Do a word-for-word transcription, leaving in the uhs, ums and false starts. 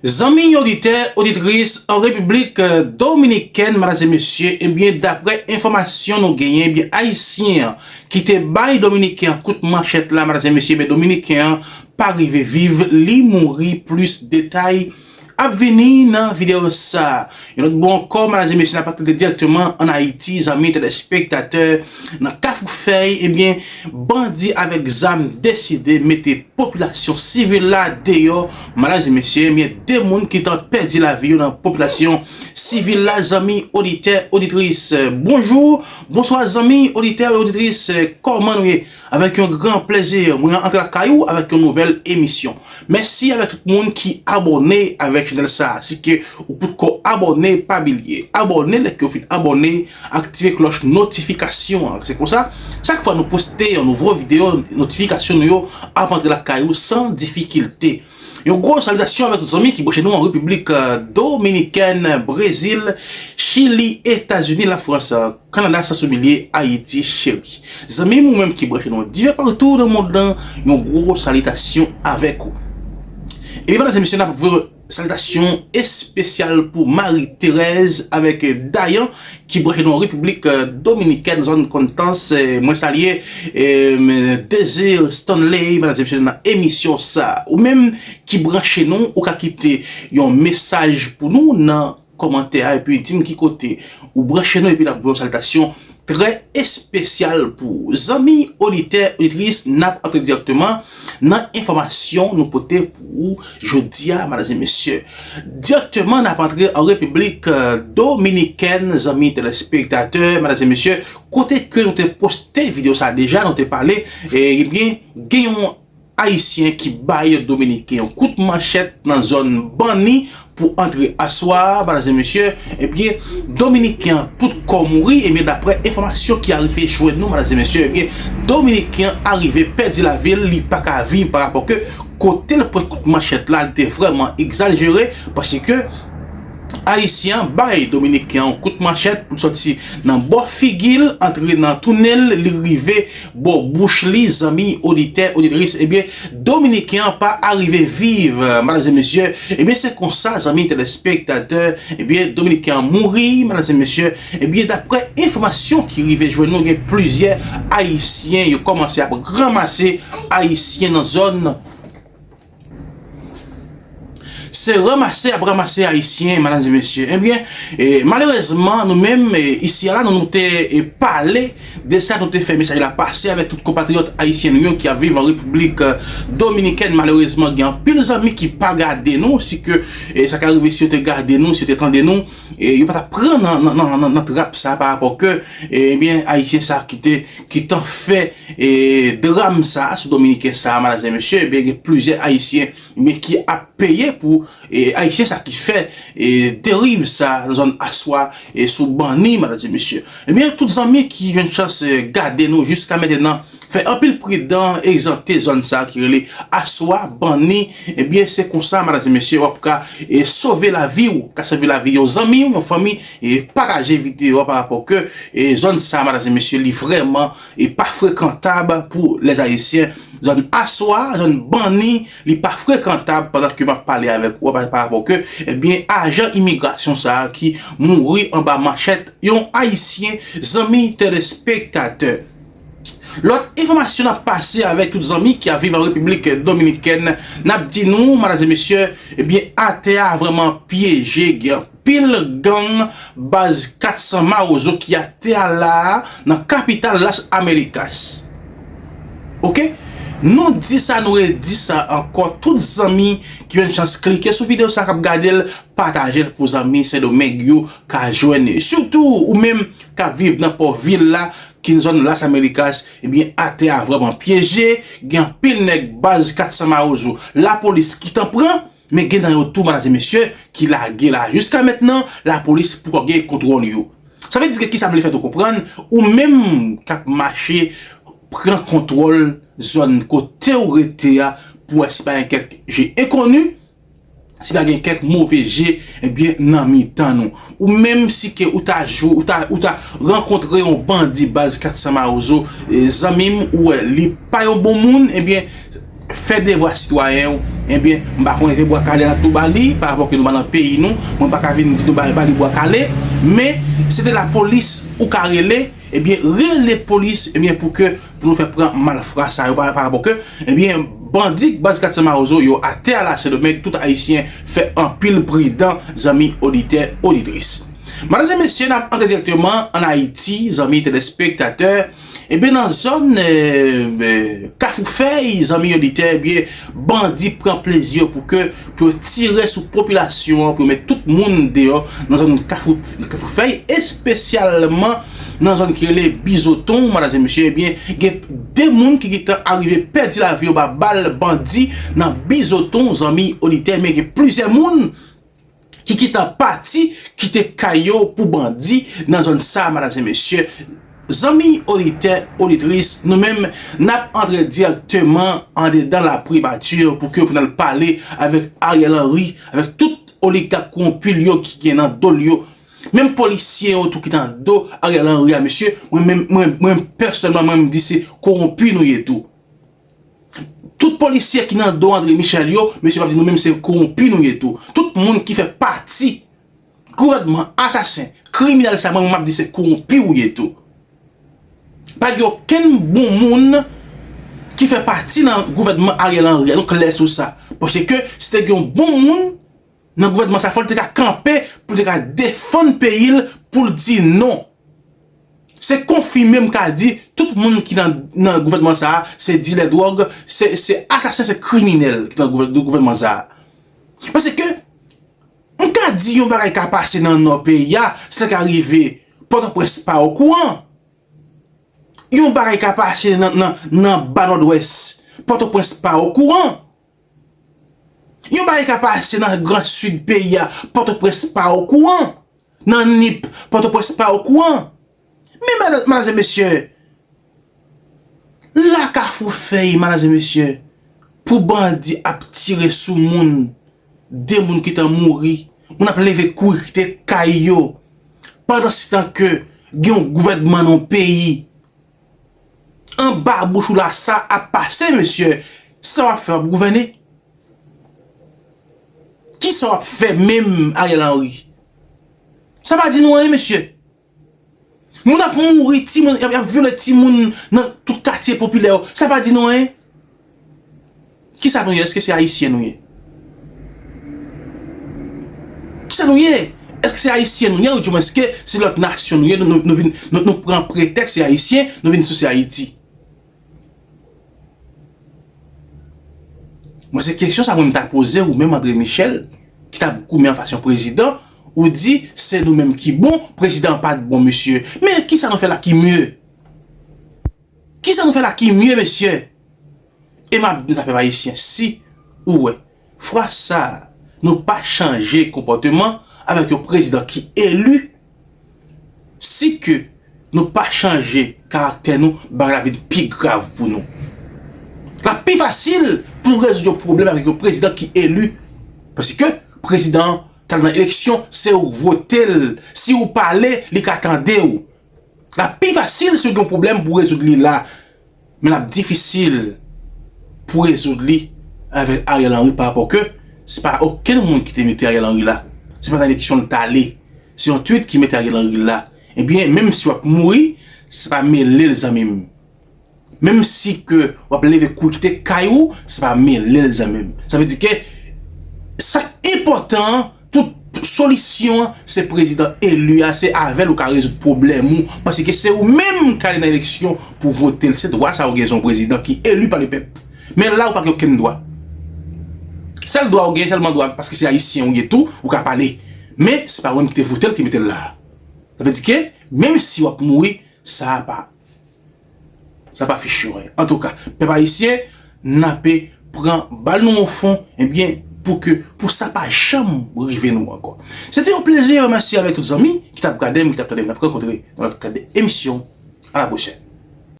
Zanmi oditè, oditris, an Repiblik Dominikèn, madam e mesye, ebyen, daprè enfòmasyon nou genyen, ebyen, Ayisyen an ki te bay Dominiken an kout manchèt la, madam e mesye, ebyen, Dominiken an pa rive viv, li mouri. Plis detay ap vini nan videyo sa. Yon lòt bò ankò, madam e mesye, n ap antre dirèkteman ann Ayiti, zanmi telespektatè, nan Kafou Fèy, ebyen, bandi avèk zam deside mete popilasyon sivil la deyò, madam e mesye, ebyen, de moun ki t ap pèdi lavi yo nan popilasyon sivil la, zanmi oditè, oditris. Bonjou, bonswa, zanmi oditè, oditris, kòman nou ye? Avèk yon gran plezi, mwen antre lakay ou avèk yon nouvèl emisyon. Mèsi avèk tout moun ki abòne avèk chanèl sa a. Si ke ou potko abòne, pa bliye abòne, lè ke w fin abòne, aktive klòch notifikasyon an. Se konsa, chak fwa nou poste yon nouvo videyo, notifikasyon nou yo ap antre lakay ou san difikilte. Yon gwo salitasyon avèk tout zanmi ki branche nou an Repiblik, eh, Dominikèn, Brezil, Chili, Etazini, Lafrans, eh, Kanada, san bliye Ayiti cheri. Zanmi m, ou menm ki branche nou divè patou nan mond lan, yon gwo salitasyon avèk ou. Ebyen, madam e mesye, n ap voye salitasyon espesyal pou Marie Thérèse avèk Dayan ki branche nou an Repiblik, eh, Dominikèn, zòn Konstans. Eh, mwen salye, eh, Désir Stanley, madam e mesye, nan emisyon sa. Ou menm ki branche nou, ou ka kite yon mesaj pou nou nan kòmantè a, epi di m ki kote ou branche nou, epi n ap voye yon salitasyon trè espesyal pou ou. Zanmi oditè, oditris, n ap antre dirèkteman nan enfòmasyon nou pote pou ou jodi a, madam e mesye. Dirèkteman, n ap antre an Repiblik, eh, Dominikèn, zanmi telespektatè, madam e mesye, kote ke nou te poste videyo sa deja, nou te pale, eh, ebyen, gen yon Ayisyen ki bay Dominiken yon kout manchèt nan zòn Banni pou antre aswè a, madam e mesye, ebyen, Dominiken an potko mouri, ebyen, daprè enfòmasyon ki arive jwenn nou, madam e mesye, ebyen, Dominiken an arive pèdi lavi l, li pa ka viv pa rapò ke kote l pran kout manchèt la, li te vrèman egzajere, paske Ayisyen an bay Dominiken an yon kout manchèt pou l sòti nan bò figi l, antre nan tounen l, li rive bò bouch li, zanmi oditè, oditris, ebyen, Dominiken an pa arive viv, madam e mesye, ebyen, se konsa, zanmi telespektatè, ebyen, Dominiken an mouri, madam e mesye, ebyen, daprè enfòmasyon ki rive jwenn nou, gen plizyè Ayisyen, yo kòmanse ap ranmase Ayisyen nan zòn Se ranmase ap ranmase Ayisyen, madam e mesye. Ebyen, e, malerezman, nou menm, e, isi a la, nou, nou te, e, pale de sa, nou te fè mesaj la pase avèk tout konpatriyòt ayisyen nou yo ki ap viv an Repiblik, e, Dominikèn. Malerezman, gen anpil zanmi ki pa gade nou, si ke, e, sa ka rive si yo te gade nou, si yo te tande nou, e, yo pa t ap pran nan, nan, nan, nan, nan trap sa pa rapò ke, e, ebyen, Ayisyen sa ki te, ki t an fè, e, dram sa sou Dominiken sa, madam e mesye, ebyen, gen plizyè Ayisyen men ki ap peye pou, e, Ayisyen sa ki fè, e, deriv sa nan zòn aswè, e, sou Banni, madam e mesye. Ebyen, tout zanmi ki jwenn chans, e, gade nou jiska mentenan, fè anpil pridan, egzante zòn sa ki rele aswè, Banni. Ebyen, se konsa, madam e mesye, w ap ka, e, sove lavi w, ka sove lavi yon zanmi w, yon fanmi, e pataje videyo a pa rapò ke, e, zòn sa, madam e mesye, li vrèman, e pa frekantab pou lèzayisyen. Zòn aswè, zòn Banni, li pa frekantab pandan ke m ap pale avèk ou, pa, pa rapò ke, ebyen, ajan imigrasyon sa a ki mouri anba manchèt yon Ayisyen, zanmi telespektatè. Lòt enfòmasyon n ap pase avèk tout zanmi ki ap viv an Repiblik Dominikèn, n ap di nou, madam e mesye, ebyen, atè a vrèman pyeje, gen anpil gang baz kat san Mawozo ki atè a la a nan kapital Las Americas. Oke? Nou di sa, nou redi sa ankò. Tout zanmi ki jwenn chans klike sou videyo sa k ap gade l, pataje l pou zanmi Sendomeng yo ka jwenn li. Sitou ou menm k ap viv nan pò vil la, ki nan zòn Las Americas, ebyen, atè a vrèman pyeje, gen anpil nèg baz kat san Mawozo. Lapolis ki t an pran, men gen nan yo tou, madam e mesye, ki lage la. Jiska mentnan, lapolis poko gen kontwòl yo. Sa vle di ke kisa m vle fè nou konprann, ou menm k ap mache pran kontwòl zòn kote w rete a pou wè si pa gen kèk je enkoni, si pa gen kèk move je, ebyen, nan mitan nou. Ou menm si ke ou ta jou, ou ta, ou ta rankontre yon bandi baz kat san Mawozo, e, zanmi m, ou wè li pa yon bon moun, ebyen, fè devwa sitwayen w, Ebyen, m pa konnen se bwa kale n ap tou ba li, pa rapò ke nou pa nan peyi nou, mwen pa ka vin di nou ba, ba li bwa kale, men se te lapolis ou ka rele, ebyen, rele polis, ebyen, pou ke, pou nou fè pran malfra sa yo, pa, pa rapò ke, ebyen, bandi baz kat san Mawozo yo atè a la Sendomeng, tout Ayisyen fè anpil pridan, zanmi oditè, oditris. Madanm e mesye, n ap antre dirèkteman ann Ayiti, zanmi telespektatè. Ebyen, nan zòn, eh, eh, Kafou Fèy, zanmi oditè, ebyen, bandi pran plezi yo pou ke, pou yo tire sou popilasyon an, pou yo met tout moun deyò nan zòn Kafou, Kafou Fèy, espesyalman nan zòn ki rele Bizoton, madanm e mesye, ebyen, gen de moun ki gentan arive pèdi lavi yo ba bal bandi nan Bizoton, zanmi oditè, men gen plizyè moun ki gentan pati, kite kay yo pou bandi nan zòn sa, madanm e mesye. Zanmi oditè, oditris, nou menm, n ap antre dirèkteman andedan la primati pou ke pou n al pale avèk Ariel Henry, avèk tout oligak kowonpi l yo ki gen nan do l yo. Menm polisye yo tou ki nan do Ariel Henry a, mesye, mwen menm, mwen, mwen pèsonèlman, mwen m di se kowonpi nou ye tou. Tout polisye ki nan do André Michel yo, mesye, m ap di nou menm se kowonpi nou ye tou. Tout moun ki fè pati gouvènman asasen, kriminèl sa, mwen, m ap di se kowonpi ou ye tou. Pa gen okenn bon moun ki fè pati nan gouvènman Ariel Henry a, nou klè sou sa. Paske si te gen yon bon moun nan gouvènman sa, fò l te ka kanpe pou l te ka defann peyi l, pou l di non. Se konfime m ka di, tout moun ki nan, nan gouvènman sa a, se dilè dwòg, se, se asasen, se kriminèl ki nan gouvè-, gouvènman sa a. Paske, m ka di yon bagay ka pase nan nò peyi a, sa ka rive, Pòtoprens pa okouran. Yon bagay ka pase nan, nan, nan ba Nòdwès, Pòtoprens pa okouran. Yon bagay ka pase nan Gran Sid peyi a, Pòtoprens pa okouran. Nan Nip, Pòtoprens pa okouran. Men, madan-, madanm e mesye, la Kafou Fèy, madanm e mesye, pou bandi ap tire sou moun, de moun ki tan mouri, moun ap leve kouri kite kay yo. Pandansitan ke gen yon gouvènman nan yon peyi, anba bouch ou la sa ap pase, mesye, sa w ap fè, w ap gouvène? Kisa w ap fè menm, Ariel Henry? Sa pa di nou anyen, mesye. Moun ap mouri, timoun, y ap, y ap vyole timoun nan tout katye popilè yo. Sa pa di nou anyen. Kisa nou ye? Èske se Ayisyen nou ye? Kisa nou ye? Èske se Ayisyen nou ye? Oudimwen èske se lòt nasyon nou ye? Nou, nou, nou vin, nou, nou pran pretèks se Ayisyen, nou vin souse Ayiti. Mwen, se kesyon sa mwen m ta poze ou menm, André Michel, ki t ap goumen anfas yon prezidan, ou di se nou menm ki bon, prezidan an pa t bon, mesye. Men kisa nou fè la ki mye? Kisa nou fè la ki mye, mesye? E m ap di nou sa, pèp ayisyen, si ou wè, fwa sa a, nou pa chanje konpòteman avèk yon prezidan ki eli, si ke nou pa chanje karaktè nou, bagay la vin pi grav pou nou. L ap pi fasil pou nou rezoud yon pwoblèm avèk yon prezidan ki eli. Paske prezidan an t al nan eleksyon, se ou k vote l. Si ou pale, li ka tande w. L ap pi fasil si w gen yon pwoblèm pou w rezoud li la. Men l ap difisil pou w rezoud li avèk Ariel Henry pa rapò ke se pa okenn moun ki te mete Ariel Henry la. Se pa nan eleksyon l t ale. Se yon tweet ki mete Ariel Henry la. Ebyen, menm si w ap mouri, se pa mele l, zanmi m. Menm si ke w ap leve kouri kite kay ou, se pa mele l, zanmi m. Sa vle di ke sa k enpòtan an, tout solisyon an, se prezidan eli a, se avè l ou ka rezoud pwoblèm ou, paske se ou menm k ale nan eleksyon pou vote l. Se dwa sa ou gen, se yon prezidan ki eli pa lepèp. Men la, ou pa gen okenn dwa. Sèl dwa ou gen, sèlman dwa, paske se ayisyen ou ye tou, ou ka pale. Men, se pa ou menm ki te vote l ki mete l la. Sa vle di ke, menm si w ap mouri, sa pa, sa pa fich yo anyen. Antouka, pèp ayisyen, n ape pran bal nou o fon, ebyen, pou ke, pou sa pa janm rive nou ankò. Se te yon plezi, mèsi avèk tout zanmi ki t ap gade m, ki t ap tande m, n ap rankontre nan lòt kad emisyon. A la pwochèn.